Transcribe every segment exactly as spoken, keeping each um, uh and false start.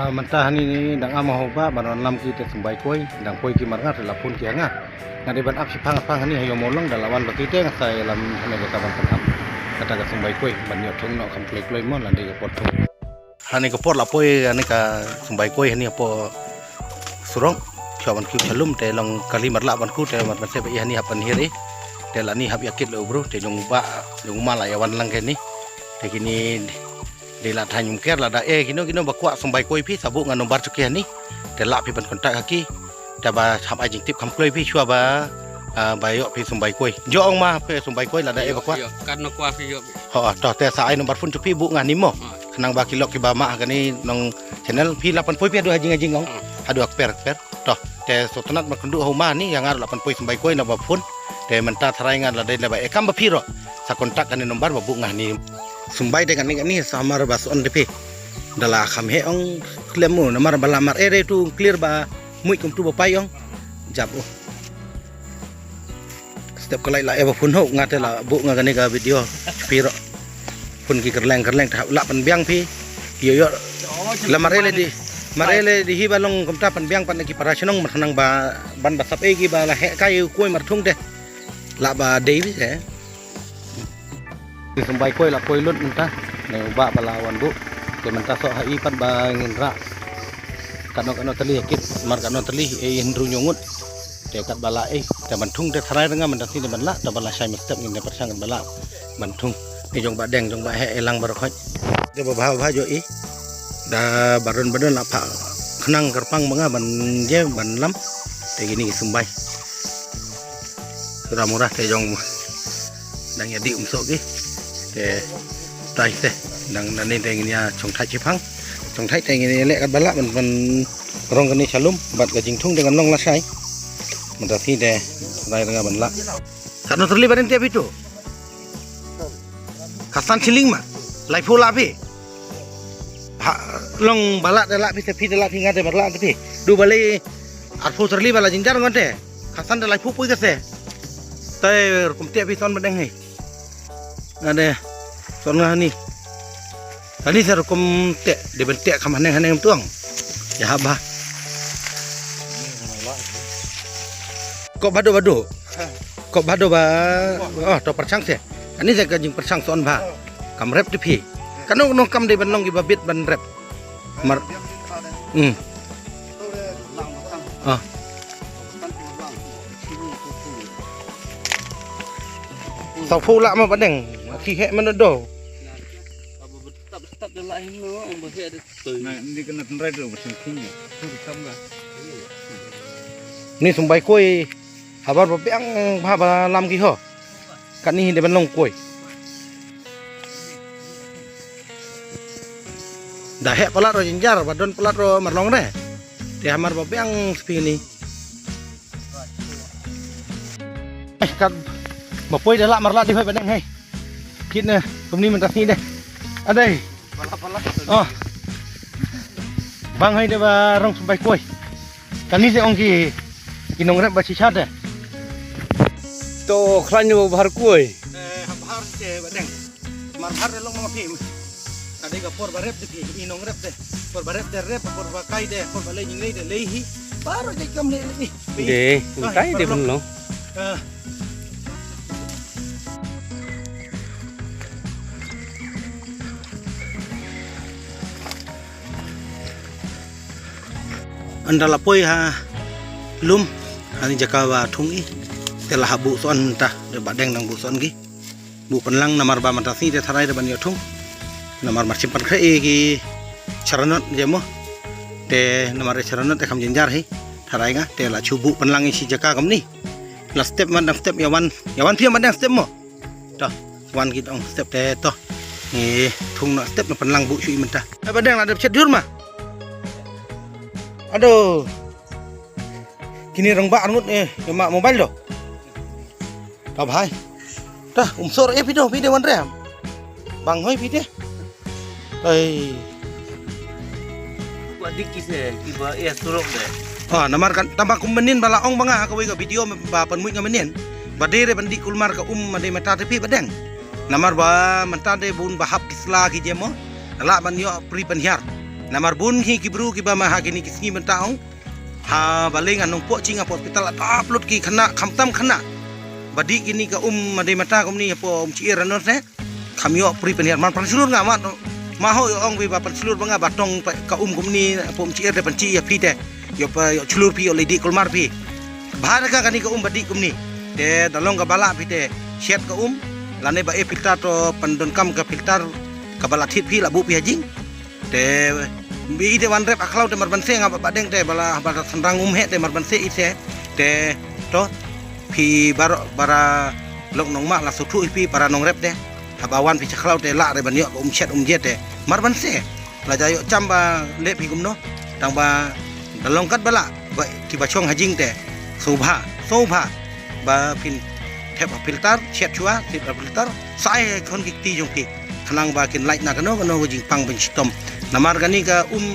Ah, mynta hangne dang am ha u bah ban wan lam ki te Symbai Koi, dang poi ki mar nga te la phone ki ha nga. Nga dei ban ap shiphang phang hangne ha ïoh mawlong, da la wan ba ki te nga sa ïalam hangne ka ban pynhap. Kata ka Symbai Koi ban ïoh thung noh kham kloi kloi mo, la dei ka por thung. Hangne ka por la poi hangne ka Symbai Koi hangne hapoh surok. Shuwa ban kiew sha lum te long kali mar lah ban kiew te mar ban sep ïa hangne hap ban hiar ïa. Te la ni hap ïa kit la u bru te jong u bah jong u ma la ïa wan lang kane. Te kine dei la thaiñ um ker lada e kino kino ba kwah Symbai Koi phi sa buh nga number jong ki hangne. Te lah phi ban contact ha ki. Te ba hap ai jingtip kham kloi phi shuwa ba, ah, ba ïoh phi Symbai Koi. Jong ma phi Symbai Koi lada e ba kwah. Ïoh, ïoh, kat na kwah phi ïoh. Ho, to te sa ai number phone jong phi buh nga hangne mo. Ha. Khnang ba ki lok kiba mah ha kane nong channel phi lah ban poi phi haduh ha jing ha jing ong. Ha. Haduh ha kper kper. To te sngewtynnat ban kynduh ha u ma hangne ïa nga ruh lah ban poi Symbai Koi na ba phone. Te mynta tharai nga la dei la ba e kam ba phi ruh sa contact kane number ba buh nga hangne. Symbai te kane kane sa mar ba son te phi. Da la kham heh ong klem u namar ba la mar e dei tu clear ba muid kumtu ba pai ong. Jap u. Step ka light la e ba phone ho nga te la buh nga kane ka video. Phi ruh. Phone ki kyrleng kyrleng te hap lah pynbiang phi. Ïoh ïoh. La mar e le dei. Mar e le dei hi ba long kumta pynbiang pat na ki para shnong mar khnang ba ban ba sap e ki ba la heh kai u koi mar thung te. Lah ba dei phi te. Ki Symbai Koi la poi lut mynta. Ne u bah ba la wan buh. Te mynta soh ha i pat ba ngin rah. Katno katno tylli ha kit, mar katno tylli, e hynriew hynñiew ngut. Te kat ba lah e, te ban thung te tharai rnga mynta sini ban lah, te ba la shai mynstep ngin te pyrshang kat ba lah ban thung. Ni jong ba deng jong ba heh e lang baroh khoit. Te ba bha bha jo i. Da baron baron la pha khnang kyrpang ba nga ban je ban lam. Te kini ki Symbai. Sura murah te jong dang ïa dih um soh ki. Te tai te dang nani te ngin ïa chong thait chiphang. Chong thait te ngin ïa leh kat ba lah ban ban rong kani shalum bad ka jingthung te kan long lashai. Mynta phi te rai rnga ban lah. Katno tylli ba dang te phi tu? Khatsan shilling ma. Laiphew lah phi. Ha, long ba lah te lah phi te phi te lah phi nga te ba lah te phi. Du ba lei arphew tylli ba la jynjar ngon te. Khatsan da laiphew poi ka se. Tai rukom te phi ton ba dang hei. Nga de ton nga ni. Ani sa rukom te de ban te kham haneng haneng tuang. Ya haba. Ko bado bado. Ko bado ba. Oh, to pyrshang se. Ani sa ka jingpyrshang son ba. Kam rep te phi. Kano kano kam de ban long ki ba bit ban rep. Mar. Hmm. Ah. Sawphew lah ma ba deng. Ki heh mana do. Tap tap de lah him no, ba heh de. Na, ni kena tendrai tu, ba sing king ni. Tu di kam ga. Ni Symbai Koi. Habar ba biang bha ba lam ki ho. Katni hi de ban long koi. Da heh palat ro jynjar ba don palat ro mar long re. Te hamar ba biang spi ni. Eh, kat ba poi de lah mar lah di hoi ba deng hei. Kit ne kumni mynta sni de. Adai. Oh. Bang hai de ba rong Symbai Koi. Kani se ong ki ki nongrep ba shisha de. To khlaiñ ba bhar koi. Eh, ha bhar se ba deng. Mar bhar de long ma phim. Ka dei ka por ba rep de phi, i nongrep de. Por ba rep de rep, por ba kai de, por ba lei jinglei de lei hi. Baro jai kam lei lei. De, kai de bun long. Ah. Ynda la poi ha lum, ha ni jaka ba thung i, te la ha buh son ta, de ba deng nang buh son ki. Buh pynlang namar ba mynta si te tharai de ban ïoh thung. Namar mar shim pan khreh i ki charanot je mo. Te namar i charanot te kham jynjar hi. Tharai nga, te la chu buh pynlang i shi jaka kamni. La step man dang step ïa wan, ïa wan phi man dang step mo. To, wan ki dang step te to. Ni thung na step na pynlang buh shu i mynta. Eh, ba deng la dep chet jur ma. Aduh. Kini rong ba arngut eh, ïa ma mobile do. Ta bhai. Ta, um sor eh phi do, phi de wan rem. Bang hoi phi de. Ai. Wa dik ki se, ki ba eh surok de. Ah, namar kan tamba kum mynnin ba la ong ba nga ha kawei ka video ba pynmut nga mynnin. Ba dei re ban dik kulmar ka um ma dei mynta te phi ba deng. Namar ba mynta de bun ba hap ki sla ki jemo. Lah ban ïoh pri pynhiar. Namar bun hi ki bru kiba ma ha kini ki sngi mynta ong. Ha balei nga nongpoh chi nga poh hospital la dap lut ki khynnah khamtam khynnah. Ba dih kini ka um ma dei mynta kumni hapoh Umchiir ano te. Kham ïoh pri pynhiar man pynshlur nga ma. Ma ho ïoh ong bi ba pynshlur ba nga ba tong ka um kumni hapoh Umchiir te pynchi ïa phi te. Ïoh pa ïoh shlur phi ïoh lei dih kulmar phi. Bha ka kani ka um ba dih kumni. Te da long kaba lah phi te shet ka um. Lane ba e filter to pyndonkam ka filter kaba la thied phi la buh phi ha jing. Te bi ite wan rep ha khlaw te mar ban se nga ba deng te ba la ba la thnrang um he te mar ban se ite. Te to phi baroh para lok nongma la suthu phi para nongrep te. Haba wan phi cha khlaw te la re ban ïoh um shet um je te mar ban se. La ja ïoh cham ba leh phi kumno. Tang ba da long kat ba la ba kiba shong ha jing te. Sngewbha sngewbha ba phin thep ha filter shet shuwa thep ha filter. Sa ai khon ki kti jong phi. Khnang ba kin lait na kano kano ka jingpang ban shitom. Namar kani ka um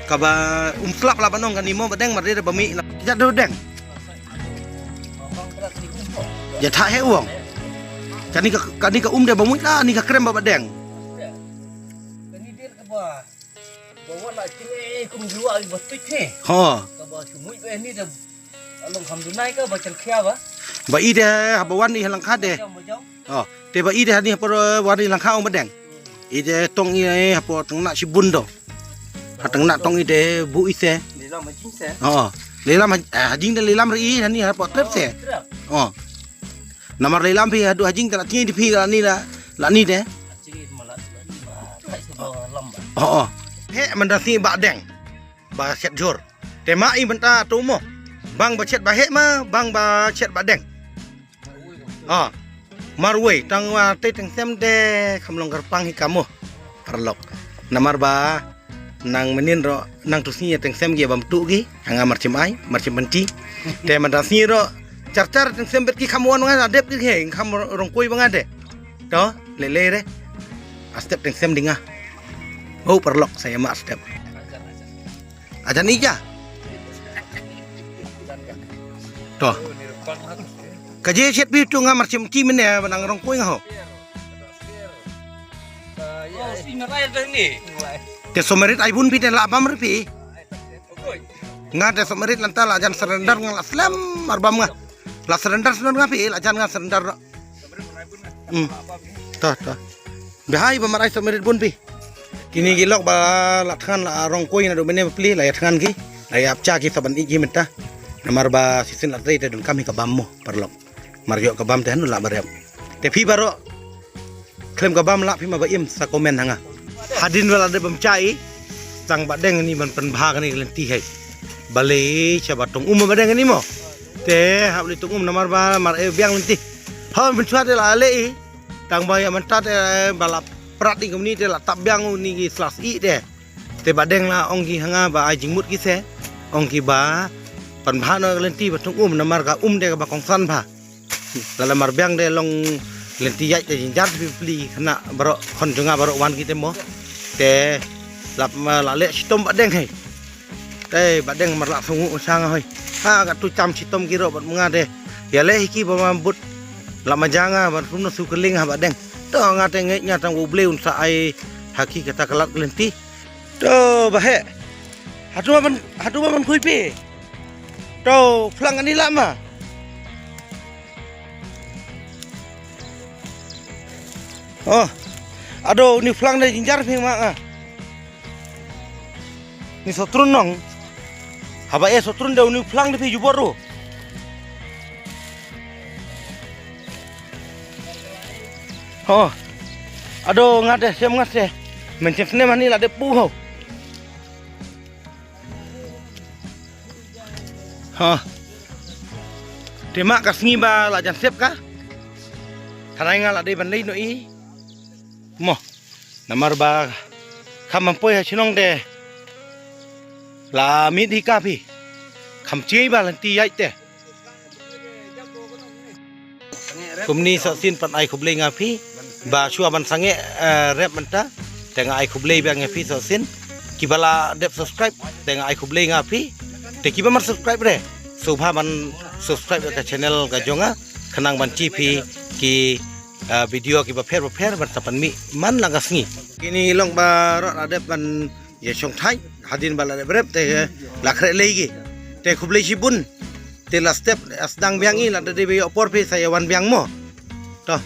kaba um slap la ban ong kani mo ba deng mar de ba mi la. Ja do deng. Ja tha he wong. Kani ka kani ka um de ba muit la ni ka krem ba ba deng. Kani dir ka ba. Ba wat la ching e kum jua ba tuit he. Ho. Ka ba sumui ba ni da. Along kham dunai ka ba chal khia ba. Ba i de ha ba wan i ha langkha de. Jam ba jam. Oh, te ba i de hani hapoh wan i langkha ong ba deng. I de tong i hapoh tang na shibun do. Ha tang na tong i de bu i se. Lelam ha jing se. Oh, lelam ha jing de lelam ri i hani hapoh trep se. Oh. Namar lelam phi hadu ha jing te la tingi di phi la ni la la ni de. Oh, oh. He manda si ba deng. Ba shet jur. Te ma i mynta tu mo. Bang ba shet ba he ma bang ba shet ba deng. Ah. Marwei tang wa te teng sem de kham long kyrpang hi kamo. Parlok. Namar ba nang menin ro nang tu sni teng sem gi bam tu gi. Hanga mar chim ai, mar chim penti. Te mynta sni ro char char teng sem bet ki kham wan nga dep ki he kham rong koi ba nga de. To le le re. A step teng sem dinga. Oh parlok saya ma step. Ajan ija. To. Kaje shet bi tu nga mar chim ti mene ba nang rong koi nga ho. Te somerit ai bun pi te la bam ri pi. Nga te somerit lanta la jan surrender nga la slem ar bam nga. La surrender surrender nga pi la jan nga surrender. Hmm. To to. Bihai ba mar ai somerit bun pi. Kini ki lok ba la thngan la rong koi na do mene pli la ya thngan ki. La ya pcha ki saban i ki menta. Namar ba sisin la trei te dun kam hi ka bam mo parlok. Mar yo ka bam te hanu la ba rep. Te phi baro. Klem ka bam la phi ma ba im sa komen hanga. Hadin wala de bam chai. Tang ba deng ni ban pen bha kani lenti hai. Bale cha ba tong um ba deng ni mo. Te hap li tong um namar ba mar e biang lenti. Ha men chwa de la le i. Tang ba ya menta te ba la prat ni kumni te la tap biang ni ki slas i te. Te ba deng la ong ki hanga ba ai jingmut ki se. Ong ki ba pan bha no lenti ba tong um namar ka um de ba kongsan bha. Lala mar biang de long lenti yai te jinjar pi pli khana baro khon junga baro wan ki te mo. Te lap ma la le shitom ba deng hai. Te ba deng mar la sungu sang hoi. Ha ka tu cham shitom ki ro bat menga de. Ya le hiki ba ma but la ma janga ban sum no su keling ha ba deng. To nga te ngai nya tang u ble un sa ai haki kata kalat lenti. To ba he. Hatu ban hatu ban khui pi. To phlang ani la ma. Oh. Ado ni phlang de jinjar phing ma nga. Ni sotrun nong. Haba e sotrun de ni phlang de phi jubor ru. Ho. Ado nga de sem nga se. Men sem snem ani la de pu ho. Ha. Te ma ka sngi ba la jan sep ka. Tharai nga la dei ban lei no i. Mo. Namar ba kham am poi ha chnong de. La mit hi ka phi. Kham chiei ba lenti yai te. Kumni sa sin pan ai khublei nga phi. Ba shwa ban sange eh, rep menta. Te nga ai khublei ba nga phi sa sin. Kiba la dep subscribe te nga ai khublei nga phi. Te kiba mar subscribe re. Subha ban subscribe ka channel ka jonga. Khnang ban chi phi ki eh, video kiba pher ba pher ban sa pan mi man la ka sngi. Kini long ba ro la dep ban ïa shongthait hadien ba la dep rep te la khreh lei ki. Te khublei shibun. Te la step sdang biang i, la dep ïoh por phi sa ïa wan biang mo. To.